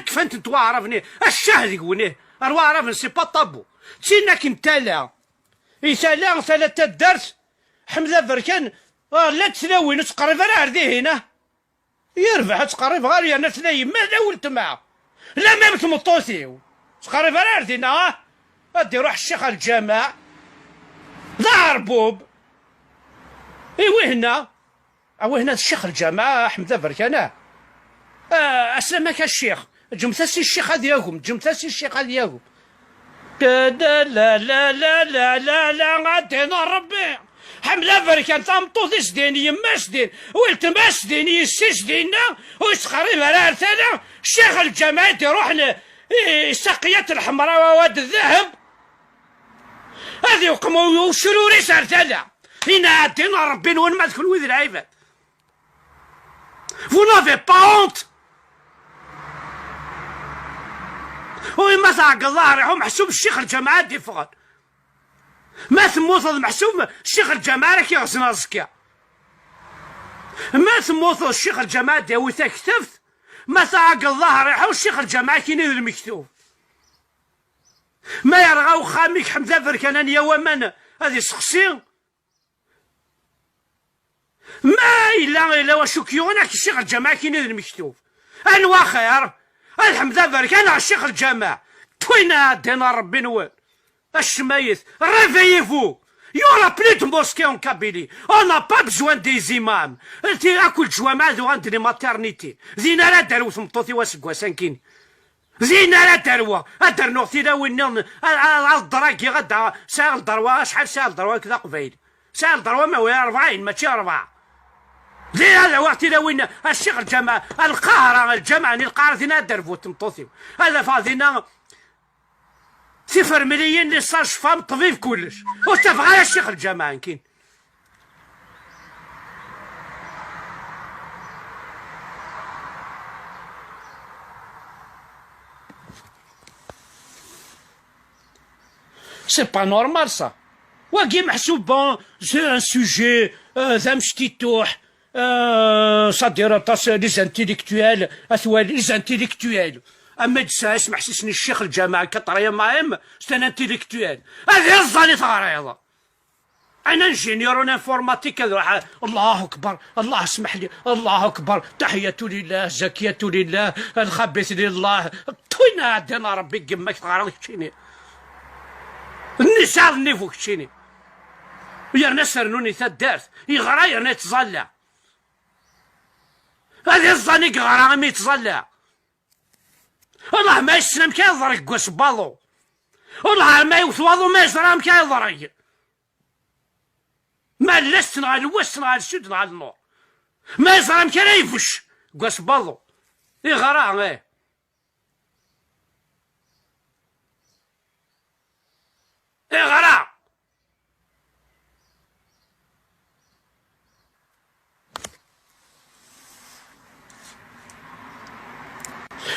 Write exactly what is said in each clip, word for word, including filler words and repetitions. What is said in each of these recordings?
Kfant-tent waɛraben-nni, a ccah deg-wen, ih, ar waɛraben, c'est pas tabou. D tin akken tala. I tala, tala n taddart, Ḥmed Aberkan, ah, llant tlawin, ur ttqerrib ara ar dihin, ah. Yerbeḥ, ur ttqerribeɣ ara, yerna tella yemma, la weltma. La même tmeṭṭut-iw. Ur ttqerrib ara ar dinna, ah. Ad d-iruḥ ccix ar lǧameɛ. D aɛerbub. I wihna? A wihna d ccix lǧameɛ, Ḥmed Aberkan, ah. Ah, aslamak a ccix. Ǧǧemt-as i ccix ad yagem, ǧǧemt-as i ccix ad yagem. La, la, la, la, la, la, la, la, a ddin n Ṛebbi. Ḥmed Aberkan, tameṭṭut-is din, yemma-s din, weltma-s din, yessi-s dinna, ur yettqerrib ara ar tala, ccix lǧameɛ i d-iruḥen i, i saqiyat lḥemra, wa d ddheb. Ad iqem u-, ucrur-is ar tala. Inna a ddin n Ṛebbi-nwen ma d kenwi d lɛibad. Vous n'avez pas honte? Oui, ma tɛeggeḍ ḍahri, ḥu meḥsub ccix lǧameɛ ad d-iffɣen. Ma temmuteḍ meḥsub ccix lǧameɛ ara k-iɣzen aẓekka. Ma temmuteḍ ccix lǧameɛ ad d-yawi taktabt. Ma tɛeggeḍ ḍahri, ḥu ccix lǧameɛ ad k-ini d lmektub. Ma yerɣa uxxam-ik, Ḥmed Aberkan, ad yawi aman ad iseqsi. Ma yella, yella wacu k-yuɣen, ad k-ccix lǧameɛ ad k-ini d lmektub. Anwa axir? Ad Ḥmed Aberkan neɣ ccix lǧameɛ? Twina a ddin n Ṛebbi-nwen. Acmayet, réveillez-vous! Il y aura plus de mosquée en Kabylie. On n'a pas besoin des imams. Ti, akk leǧwameɛ ad uɣalent d les maternités. Din ara d-terw tmeṭṭut-iw aseggas-a nekkini. Din ara d-rreɣ, ad d-rnuɣ tilawin nniḍen, a, a, a, ddṛag-iɣ, ad d-, sɛiɣ ddṛwa, acḥal sɛiɣ ddṛwa nekk d aqbayli? Sɛiɣ ddṛwa ma wi rebɛin, mačči rebɛa. Din ad awiɣ tilawin, a ccix lǧameɛ, a lqahra, lǧameɛ-nni lqahra, din ad d-terbu tmeṭṭut-iw. Ad afeɣ dinna tifremliyin, les sages-femmes, ṭṭbib, kullec. Ur ttafeɣ ara ccix lǧameɛ, nekkini. C'est pas normal, ça. Wagi meḥsub, bon, c'est un sujet, euh, d amectituḥ, euh, ça dire aṭas, les intellectuels, a twali, les intellectuels. Ama d-sɛis meḥsisen i ccix lǧameɛ, quatrième A M, c'est un intellectuel. Ad iẓẓan i teɣriḍ. Un ingénieur en informatique, ad iruḥ, Allahu akbar, Allah smeḥ li, Allahu akbar, tahiyatu lillah, zakiyatu lillah, lxabit lillah. Twina a ddin n Ṛebbi, gemma-k teɣriḍ keččini. Nni sɛiḍ nnivu keččini. Yerna sernun i taddart, yeɣra yerna yettẓalla. Ad iẓẓan i yeɣra imi yettẓalla. Allah ma yessen amek ay yeḍreg deg wass n waḍu. Allah ma yewwet waḍu ma yeẓra amek ay yeḍreg. Ma llas neɣ lwes neɣ lsud neɣ lnur. Ma yeẓra amek ara yebbec deg wass n waḍu. Iɣra, ih. Iɣra.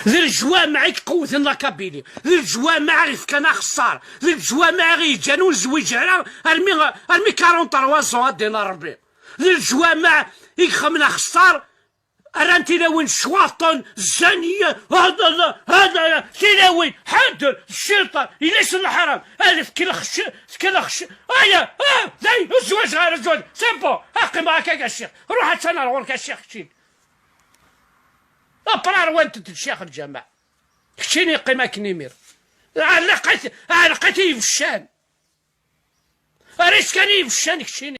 D leǧwameɛ i iqewwden la Kabylie. D leǧwameɛ i ɣ-yefkan axeṣṣar. D leǧwameɛ i ɣ-yeǧǧan ur nezwiǧ ara armi, armi quarante-trois ans, a ddin n Ṛebbi. D leǧwameɛ i ixemmen axeṣṣar, rran tilawin ccwaṭen, zzaniya, hada, hada, tilawin, ḥader, cciṭan, yelli-s n leḥram, ad tkellex, tkellex, aya, ah, day, ur zwaǧeɣ ara, zwaǧ, c'est bon, a qqimeɣ akka, a ccix, ruḥ attan ar ɣur-k, a ccix, keččini. Après rwant-d ccix lǧameɛ. Keččini qqim akken imir. Ɛellqet, ɛellqet i ibeccan. Ar iskan i ibeccan keččini.